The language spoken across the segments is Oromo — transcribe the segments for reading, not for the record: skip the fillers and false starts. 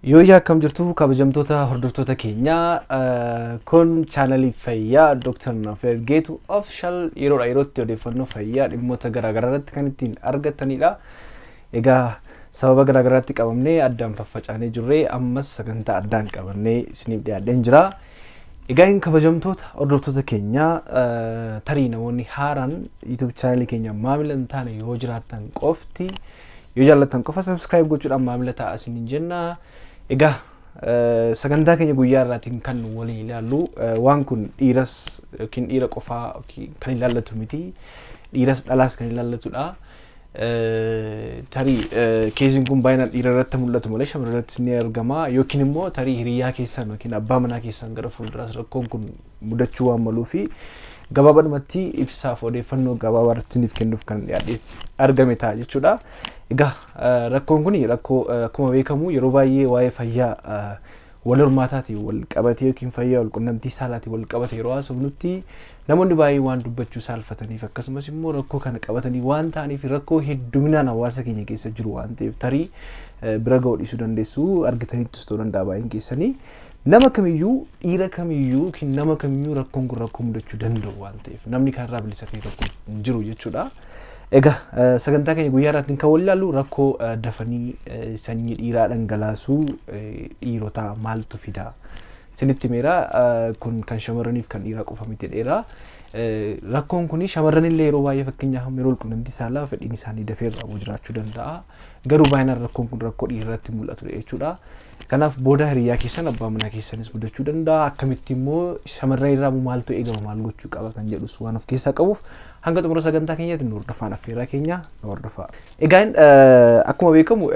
Yoo akkam jirtu kabajamtoota hordoftoota keenyaa, kun chaanalii fayyaa Dr. Naafel Geetu Official yeroodha yerootti odeeffannoo fayyaa dhimmoota garaagaraa irratti kan ittiin argatanidha. Egaa sababa garaagaraatti qabamnee addaan faffacaanee jirree ammas sagantaa addaan qabannee isiniif dhiyaadheen jira. Egaa hin kabajamtoota hordoftoota keenyaa, tarii namoonni haaraan YouTube chaanalii keenya maamila hin taane yoo jiraattan qofti, yoo jaallattan qofa subscribe gochuudhaan maamila ta'a isiniin jenna. Egaa sagantaa keenya guyyaa irraatiin kan waliin ilaallu waan kun dhiiras yookiin dhiira qofaa kan ilaallatu miti. Dhiiras dhalaas kan ilaallatudha. Tarii keesiin kun baay'inaan dhiira irratti mul'atu malee shamarra irrattis ni argama, yookiin immoo tarii hiriyaa keessan yookiin abbaa manaa keessan gara fuulduraas rakkoon kun mudachuu waan maluu fi gabaabadhumatti ibsaaf odeeffannoo gabaabaa irratti isiniif kennuuf kan dhiyaatee argame ta'a jechuudha. Egaa rakkoon kun rakkoo akkuma beekamu yeroo baay'ee waa'ee fayyaa wal hormaataatiin wal qabatee yookiin fayyaa wal qunnamtii saalaatiin wal qabate yeroo haasofnutti namoonni baay'ee waan dubbachuu saalfataniif, akkasumas immoo rakkoo kana qabatanii waan ta'aniif, rakkoo hedduminaan hawaasa keenya keessa jiru waan ta'eef tarii bira ga'uu dhiisuu dandeessu, argitanittis ta'uu danda'a baay'een keessanii. Nama kamiyyuu, dhiira kamiyyuu yookiin nama kamiyyuu rakkoon kun rakkoo mudachuu danda'u waan ta'eef namni kanarraa bilisa ta'e tokko hin jiru jechuudha. Egaa sagantaa keenya guyyaa irraatiin kan wal ilaallu rakkoo dafanii sanyii dhiiraa dhangalaasuu dhiirotaa maaltu fida? Isinitti meera, kun kan shamarraniif kan dhiiraa qofa miti dheeraa. Rakkoon kun shamarranillee yeroo baay'ee, fakkeenyaaf yeroo walqunnamtii saalaa fedhiin isaanii dafee irraa jiraachuu danda'a. Garuu baay'inaan rakkoon kun rakkoo dhiira irratti mul'atu jechuudha. Kanaaf booda hiriyaa keessan, abbaa manaa keessanis mudachuu danda'a. Akkamitti immoo shamarran irraa maaltu eegama, maal gochuu qaba kan jedhus waan of keessaa qabuuf hanga xumura sagantaa keenyaatti nu hordofaan affeerraa keenya, nu hordofaa. Egaa akkuma beekamu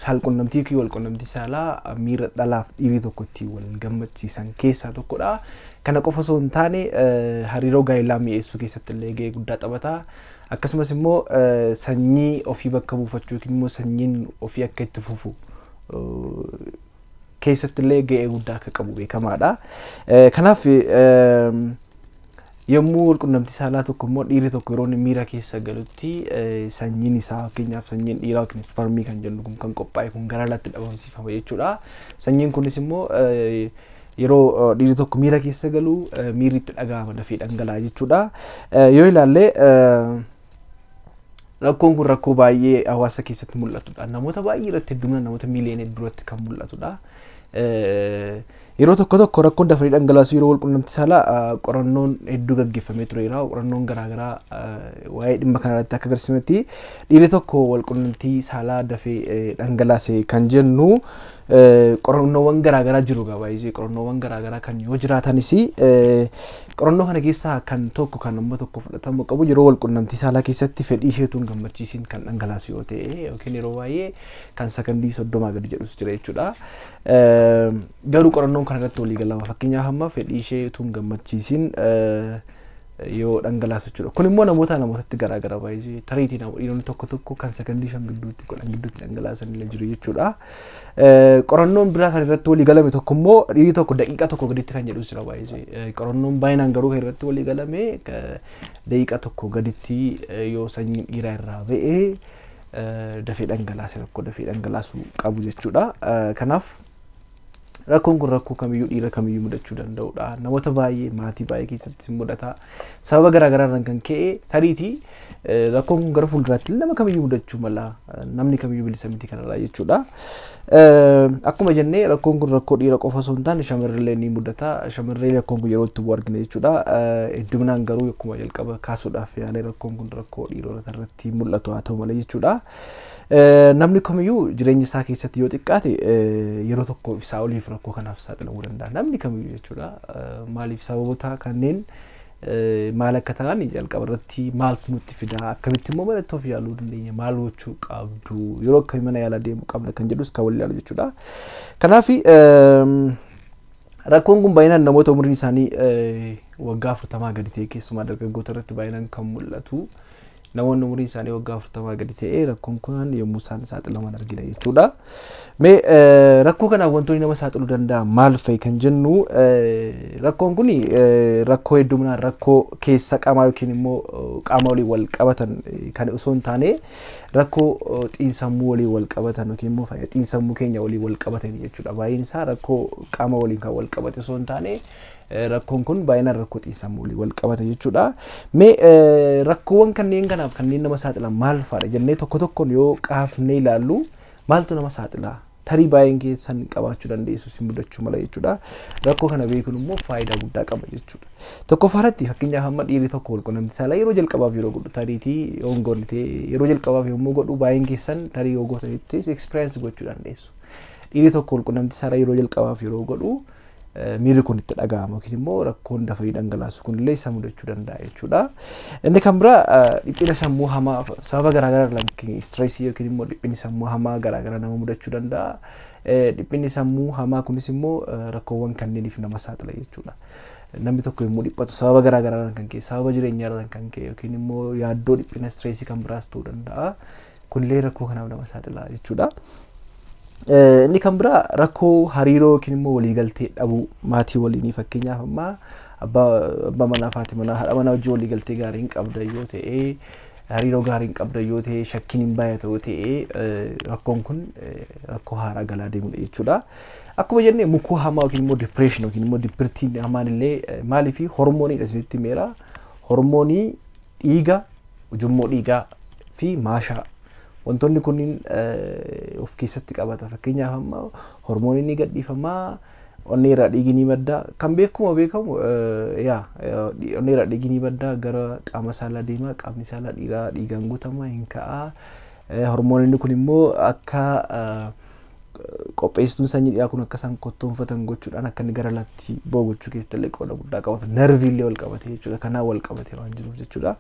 saalqunnamtii fi walqunnamtii saalaa miira dhalaaf dhiirii tokko ittiin wal gammachiisan keessaa tokkodha. Kana qofa osoo hin taane hariiroo gaa'elaa mi'eessuu keessatti illee gahee guddaa taphata. Akkasumas immoo sanyii ofii bakka buufachuu yookiin immoo sanyiin ofii akka itti fufu keessatti illee gahee guddaa akka qabu beekamaadha. Kanaaf yommuu walqunnamtii saalaa tokko immoo dhiirri tokko yeroo inni miira keessa galutti sanyiin isaa, fakkeenyaaf sanyiin dhiiraa yookiin isparmii kan jennu kun kan qophaa'e kun gara alaatti dhabamsiifama jechuudha. Sanyiin kunis immoo yeroo dhiirri tokko miira keessa galu miirri itti dhaga'ama, dafee dhangala'a jechuudha. Yoo ilaalle rakkoon kun rakkoo baay'ee hawaasa keessatti mul'atudha. Namoota baay'ee irratti, hedduminaan namoota miiliyoona hedduu irratti kan mul'atudha. Yeroo tokko tokko rakkoon dafanii dhangalaasuu yeroo walqunnamtii saalaa qorannoon hedduu gaggeeffamee tureera. Qorannoon garaagaraa waa'ee dhimma kanarratti akka agarsiisutti dhiirri tokko walqunnamtii saalaa dafee dhangalaase kan jennu, qorannoowwan garaagaraa jiru gabaayisee, qorannoowwan garaagaraa kan yoo jiraatanis qorannoo kana keessaa kan tokko kan amma tokko fudhatamuu qabu yeroo walqunnamtii saalaa keessatti fedhii isheetu hin gammachiisin kan dhangalaasu yoo ta'e, yookiin yeroo baay'ee kan sakandii 30 gadi jedhus jira jechuudha. Garuu qorannoon kana irratti walii galama. Fakkeenyaaf amma fedhii isheetu hin gammachiisin yoo dhangalaasu jechuudha. Kun immoo namoota namootatti garaagara baay'ee, tariitii dhiironni tokko tokko kan sakandii 5 gidduutti, 10 gidduutti dhangalaasan illee jiru jechuudha. Qorannoon biraa kan irratti walii galame tokko immoo dhiirri tokko daqiiqaa 1 gaditti kan jedhus jira baay'ee. Qorannoon baay'inaan garuu kan irratti walii galame daqiiqaa 1 gaditti yoo sanyiin dhiiraa irraa ba'ee dafee dhangalaase rakkoo dafee dhangalaasuu qabu jechuudha. Kanaaf rakkoon kun rakkoo kamiyyuu, dhiira kamiyyuu mudachuu danda'udha. Namoota baay'ee, maatii baay'ee keessatti mudata. Sababa garaagaraa irraan kan ka'e tariitii rakkoon kun gara fuulduraatti nama kamiyyuu mudachuu mala. Namni kamiyyuu bilisa miti kanarraa jechuudha. Akkuma jennee rakkoon kun rakkoo dhiira qofa osoo hin taane shamarrillee ni mudata. Shamarree rakkoon kun yeroo itti bu'u argina jechuudha. Hedduminaan garuu akkuma jalqaba kaasuudhaaf yaalee rakkoon kun rakkoo dhiirota irratti mul'atu haa ta'u malee jechuudha. Namni kamiyyuu jireenya isaa keessatti yoo xiqqaate yeroo tokko isaa oliif rakkoo kanaaf saaxilamuu danda'a. Namni kamiyyuu jechuudha. Maaliif, sababoota kanneen maal akka ta'an jalqaba irratti maaltu nutti fida, akkamitti immoo mana of yaaluu dandeenya, maal gochuu qabdu, yeroo akkamii mana yaalaa deemuu qabna kan jedhus kan wal ilaalu jechuudha. Kanaaf rakkoon kun baay'inaan namoota umriin isaanii waggaa 40 gadi ta'e, keessumaa dargaggoota irratti baay'inaan kan mul'atu. Namoonni umriin isaanii waggaa 40 gadi ta'e rakkoon kun yommuu isaan saaxilaman argina jechuudha. Mee rakkoo kanaaf wantoonni nama saaxiluu danda'an maal fa'i kan jennu, rakkoon kun rakkoo hedduminaan rakkoo keessa qaamaa yookiin immoo qaama waliin wal qabatan kan osoo hin taane, rakkoo xiinsammuu waliin wal qabatan yookiin immoo xiinsammuu keenya waliin wal qabatan jechuudha. Baay'een isaa rakkoo qaama waliin kan wal qabate osoo hin taane, rakkoon kun baay'inaan rakkoo xiinsammuu waliin wal qabata jechuudha. Mee rakkoowwan kanneen kanaaf kanneen nama saaxilan maal fa'aadha jennee tokko tokkoon yoo qaafnee ilaallu, maaltu nama saaxila? Tarii baay'een keessan qabaachuu dandeessu, si mudachuu mala jechuudha. Rakkoo kana beekuun immoo faayidaa guddaa qaba jechuudha. Tokkoffaa irratti, fakkeenyaaf amma dhiirri tokko walqunnamtii saalaa yeroo jalqabaaf yeroo godhu, tariitii yoo hin goone ta'e, yeroo jalqabaaf yommuu godhu, baay'een keessan tarii yoo gootanitti experience gochuu dandeessu. Dhiirri tokko walqunnamtii saalaa yeroo jalqabaaf yeroo godhu miirri kun itti dhaga'ama yookiin immoo rakkoon dafanii dhangalaasu kunillee isa mudachuu danda'a jechuudha. Inni kan biraa dhiphina sammuu hamaa sababa garaagaraa, stressii yookiin immoo dhiphinni sammuu hamaa garaagaraa nama mudachuu danda'a. Dhiphinni sammuu hamaa kunis immoo rakkoowwan kanneeniif nama saaxila jechuudha. Namni tokko yommuu dhiphatu sababa garaagaraadhaan kan ka'e, sababa jireenyaadhaan kan ka'e yookiin immoo yaaddoo dhiphina stressii kan biraas ta'uu danda'a. Kunillee rakkoo kanaaf nama saaxila jechuudha. Inni kan biraa rakkoo hariiroo yookiin immoo waliigaltee dhabuu maatii waliinii. Fakkeenyaaf ammaa abbaa manaa fi haati manaa, haadha manaa wajjin waliigaltee gaarii hin qabda yoo ta'e, hariiroo gaarii hin qabda yoo ta'e, shakkiin hin baay'atu yoo ta'e, rakkoon kun rakkoo haaraa galaa deemudha jechuudha. Akkuma jennee mukuu hamaa yookiin immoo depression yookiin immoo dippirtiin hamaan illee maaliif hormooniidha isinitti meera. Hormoonii dhiiga, ujummoo dhiigaa fi maashaa wantoonni kunniin of keessatti qabata. Fakkeenyaaf amma hormooniin ni gadhiifamaa, onnee irraa dhiigni ni madda. Kan beekuma beekamu yaa onnee irraa dhiigni ni madda, gara qaama saalaa deema, qaamni saalaa dhiiraa dhiigaan guutama, hin ka'a. Hormooniin kun immoo akka qopheessituun sanyii dhiiraa kun akka isaan kottoonfatan gochuudhaan akka inni gara alaatti ba'u gochuu keessatti illee qooda guddaa qabata. Nervii illee wal qabate jechuudha. Kanaan wal qabate waan jiruuf jechuudha.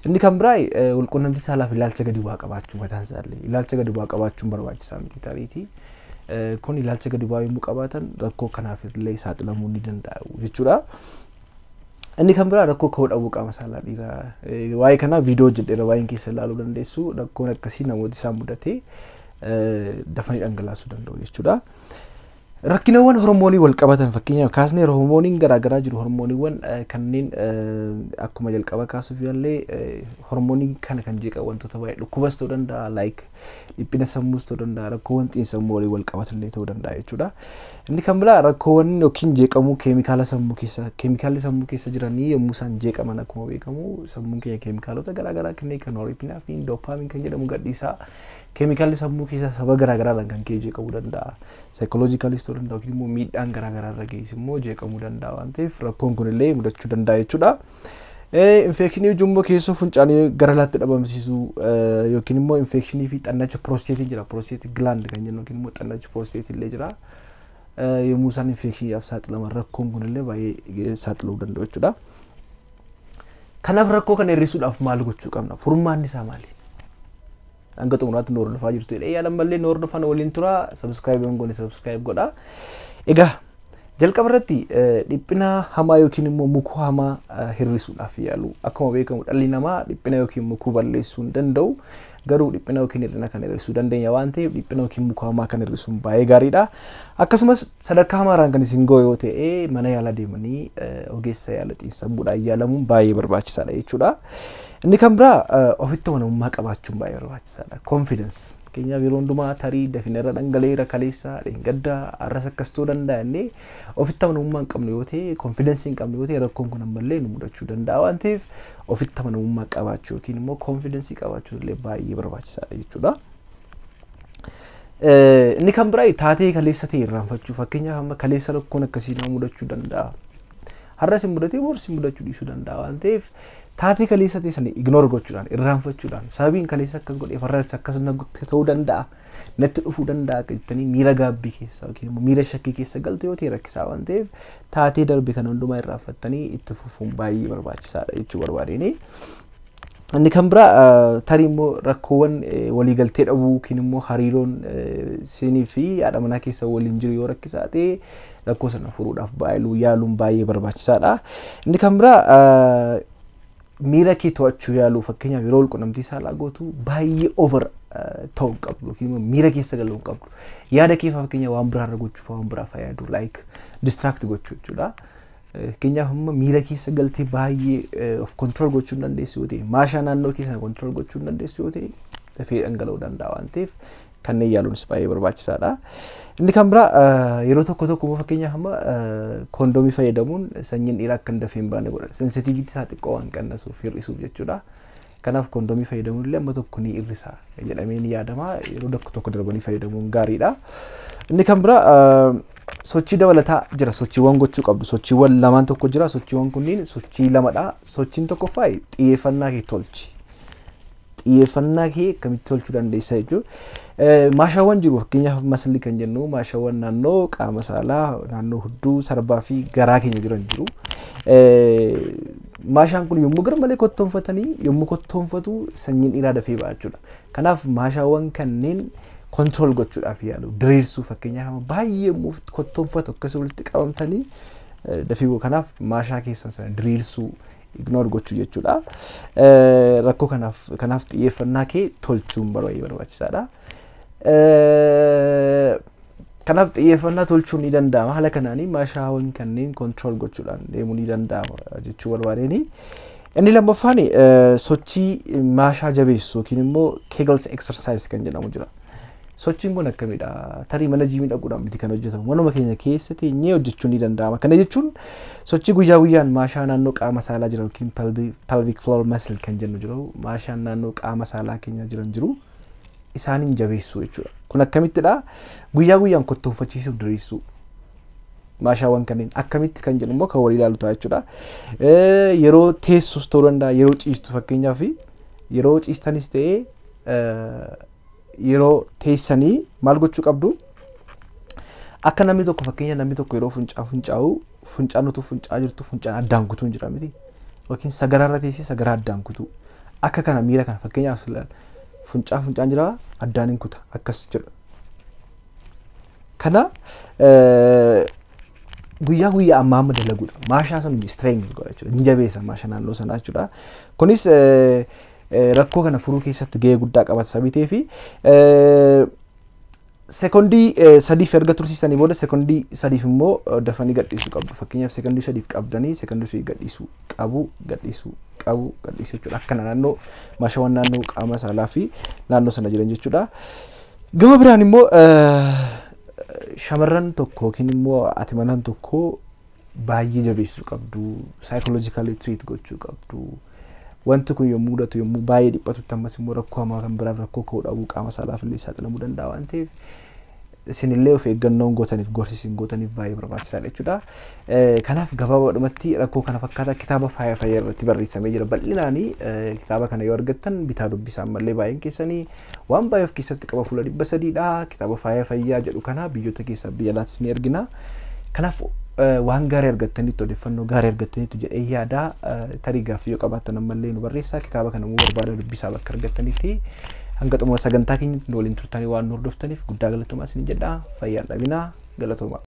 Inni kan biraa walqunnamtii saalaaf ilaalcha gadi bu'aa qabaachuu mataan isaallee. Ilaalcha gadi bu'aa qabaachuun barbaachisaa miti tariitii. Kun ilaalcha gadi bu'aa yommuu qabaatan rakkoo kanaaf illee saaxilamuu ni danda'u jechuudha. Inni kan biraa rakkoo ka'uu dhabuu qaama saalaa dhiiraa. Waa'ee kanaa viidiyoo hojjedheera, baay'een keessa ilaaluu dandeessu. Rakkoon akkasii namoota isaan mudatee dafanii dhangalaasuu danda'u jechuudha. Rakkinawwan hormoonii wal qabatan, fakkeenyaaf kaasnee hormooniin garaagaraa jiru. Hormooniiwwan kanneen akkuma jalqaba kaasuuf yaallee, hormoonii kana kan jeeqan wantoota baay'ee, dhukkubas ta'uu danda'a, like dhiphina sammuus ta'uu danda'a, rakkoowwan xiinsammuu waliin wal qabatan illee ta'uu danda'a jechuudha. Inni kan biraa rakkoowwan yookiin jeeqamuu keemikaala sammuu keessa, keemikaalli sammuu keessa jiranii yommuu isaan jeeqaman, akkuma beekamu sammuun keenya keemikaalota garaagaraa kennee kan norepinephrine, dopamine kan jedhamu gadhiisaa. Keemikaalli sammuu keessa sababa garaagaraadhaan kan ka'e jeeqamuu danda'a. Psychologicalis ta'uu danda'a yookiin immoo miidhaan garaagaraa irra geessu immoo jeeqamuu danda'a waan ta'eef rakkoon kun illee mudachuu danda'a jechuudha. Infekshinii ujummoo keessoo fincaanii gara alaatti dhabamsiisuu yookiin immoo infekshinii fi xannacha piroosteetii jira. Prostate gland kan jennu yookiin immoo xannacha piroosteetii illee jira. Yommuu isaan infekshiniidhaaf saaxilaman rakkoon kun illee baay'ee saaxiluu danda'u jechuudha. Kanaaf rakkoo kana hir'isuudhaaf maal gochuu qabna? Furmaanni isaa maali? Hanga xumuraatti nu hordofaa jirtu jedhee yaalan mallee nu hordofan waliin tura. Subscribe hin goone subscribe godha. Egaa jalqaba irratti dhiphina hamaa yookiin immoo mukuu hamaa hir'isuudhaaf yaalu. Akkuma beekamu dhalli namaa dhiphina yookiin mukuu balleessuu hin danda'u. Garuu dhiphina yookiin hir'ina kan hir'isuu dandeenya waan ta'eef dhiphina yookiin mukuu hamaa kan hir'isuun baay'ee gaariidha. Akkasumas sadarkaa hamaarraan kan isin ga'u yoo ta'e, mana yaalaa deemanii ogeessa yaala xiinsammuudhaan yaalamuun baay'ee barbaachisaadha jechuudha. Inni kan biraa ofitti amanamummaa qabaachuun baay'ee barbaachisaadha. Confidence. Fakkeenyaaf yeroo hundumaa tarii dafina irra dhangala'eera kaleessa, dheengaddaa, har'as akkas ta'uu danda'a jennee ofitti amanamummaa hin qabnu yoo ta'e, confidence hin qabnu yoo ta'e, rakkoon kun ammallee nu mudachuu danda'a waan ta'eef ofitti amanamummaa qabaachuu yookiin immoo confidence qabaachuu illee baay'ee barbaachisaadha jechuudha. Inni kan biraa taatee kaleessa ta'e irraanfachuu. Fakkeenyaaf amma kaleessa rakkoon akkasii nama mudachuu danda'a. Har'as hin mudatee boris hin mudachuu dhiisuu danda'a waan ta'eef taatee kaleessa ta'e sana ignore gochuudhaan, irraanfachuudhaan, sababiin kaleessa akkas godheef har'as akkas ta'uu danda'a, natti dhufuu danda'a jettanii miira gaabbii keessa yookiin immoo miira shakkii keessa galte yoo ta'e rakkisaa waan ta'eef taatee darbe kana hundumaa irraanfattanii itti fufuun baay'ee barbaachisaadha jechuu barbaadeen. Inni kan biraa tarii immoo rakkoowwan waliigaltee dhabuu yookiin immoo hariiroon siinii fi haadha manaa keessa waliin jiru yoo rakkisaa ta'e rakkoo sana furuudhaaf baay'ee yaaluun baay'ee barbaachisaadha. Inni kan biraa miira kee to'achuu yaaluu. Fakkeenyaaf yeroo walqunnamtii saalaa gootu baay'ee over ta'uu hin qabdu yookiin immoo miira keessa galuu hin qabdu. Yaada kee fakkeenya waan biraarra gochuuf waan biraa fayyadu like distract gochuu jechuudha. Fakkeenyaaf amma miira keessa galtee baay'ee of control gochuu hin dandeessu yoo ta'e, maashaa naannoo keessa control gochuu hin dandeessu yoo ta'e, dafee dhangala'uu danda'a waan ta'eef kanneen yaaluunis baay'ee barbaachisaadha. Inni kan biraa yeroo tokko tokko immoo fakkeenyaaf amma koondoomii fayyadamuun sanyiin dhiiraa akka hin dafee hin baane godha. Sensitivity isaa xiqqoo waan qannasuuf hir'isuuf jechuudha. Kanaaf koondoomii fayyadamuun illee amma tokko ni hir'isa jedhamee ni yaadama. Yeroo tokko tokko darbanii fayyadamuun gaariidha. Inni kan biraa sochii dabalataa jira. Sochiiwwan gochuu qabdu. Sochiiwwan lamaan tokko jira. Sochiiwwan kunniin sochii lamadha. Sochiin tokkoffaa xiyyeeffannaa kee tolchi. Xiyyeeffannaa kee akkamitti tolchuu dandeessa jechuudha. Maashaawwan jiru, fakkeenyaaf muscle kan jennu maashaawwan naannoo qaama saalaa, naannoo hudduu, sarbaa fi garaa keenya jiran jiru. Maashaan kun yommuu garmalee kottoonfatanii yommuu kottoonfatu sanyiin dhiiraa dafee ba'a jechuudha. Kanaaf maashaawwan kanneen control gochuudhaaf yaalu, diriirsuu, fakkeenyaaf baay'ee yommuu kottoonfatu akkasii walitti qabamtanii dafee bu'u. Kanaaf maashaa keessan sana diriirsuu, ignore gochuu jechuudha. Rakkoo kanaaf xiyyeeffannaa kee tolchuun baay'ee barbaachisaadha. Kanaaf xiyyeeffannaa tolchuun ni danda'ama. Haala kanaanii maashaawwan kanneen control gochuudhaan deemuu ni danda'ama jechuu barbaadeni. Inni lammaffaan sochii maashaa jabeessu yookiin immoo Kegels exercise kan jedhamu jira. Sochiin kun akkamidha? Tarii mana jiimii dhaquudhaan miti kan hojjetamu. Manuma keenya keessa teenyee hojjechuun ni danda'ama. Kana jechuun sochii guyyaa guyyaan maashaa naannoo qaama saalaa jiran yookiin pelvic floor muscle kan jennu jiru, maashaan naannoo qaama saalaa keenya jiran jiru, isaaniin jabeessuu jechuudha. Kun akkamittidha? Guyyaa guyyaan kottoonfachiisuuf diriirsuu. Maashaawwan kanneen akkamitti kan jedhu immoo kan walii ilaalu ta'a jechuudha. Yeroo teessus ta'uu danda'a, yeroo ciistu, fakkeenyaaf yeroo ciistanis ta'ee yeroo teessanii maal gochuu qabdu? Akka namni tokko, fakkeenya namni tokko yeroo funcaa fincaa'u, funcaan utuu fincaa jirtu funcaan addaan kutuu hin jira miti. Yookiin sagaraarra teessee sagaraa addaan kutuu. Akka kana miira kana fakkeenyaaf funcaa fincaan jira, addaan hin kuta akkas jedhu. Kana guyyaa guyyaa amma amma dalaguudha. Maashaa sun strength godha jechuudha. Ni jabeessa maashaa naannoo sanaa jechuudha. Kunis rakkoo kana furuu keessatti gahee guddaa qabata sababii ta'eefi sekondii 3f erga tursiisanii booda sekondii 3f immoo dafanii gadhiisuu qabdu. Fakkeenyaaf sekondii 3f qabdanii sekondii 3 gadhiisuu qabu, gadhiisuu qabu, gadhiisuu jechuudha. Akkana naannoo maashaawwan naannoo qaama saalaa fi naannoo sana jiran jechuudha. Gama biraan immoo shamarran tokko yookiin immoo ati manaan tokko baay'ee jabeessuu qabdu, psychologically treat gochuu qabdu. Wanti kun yommuu mudatu, yommuu baay'ee dhiphatutti, ammas immoo rakkoo hamaa kan biraaf, rakkoo ka'uu dhabuu qaama saalaaf illee saaxilamuu danda'a waan ta'eef isinillee of eeggannoon gootaniif, gorsi isin gootaniif baay'ee barbaachisaadha jechuudha. Kanaaf gabaabaadhumatti rakkoo kana fakkaata kitaaba Faaya Fayyaa irratti barreessamee jira. Bal'inaanii kitaaba kana yoo argattan bitaa dubbisaa malee baay'een keessanii waan baay'ee of keessatti qaba, fuula 300dha. Kitaaba Faaya Fayyaa jedhu kana biyyoota keessaa biyya alaattis ni argina. Kanaaf waan gaarii argattanitti, odeeffannoo gaarii argattanitti jedhee yaada. Tarii gaaffii yoo qabaattan ammallee nu barreessaa. Kitaaba kana immoo barbaada dubbisaa bakka argattanitti. Hanga xumura sagantaa keenyatti nu waliin turtanii waan nu hordoftaniif guddaa galatoomaa isin jedha. Fayyaan dhabinaa, galatoomaa.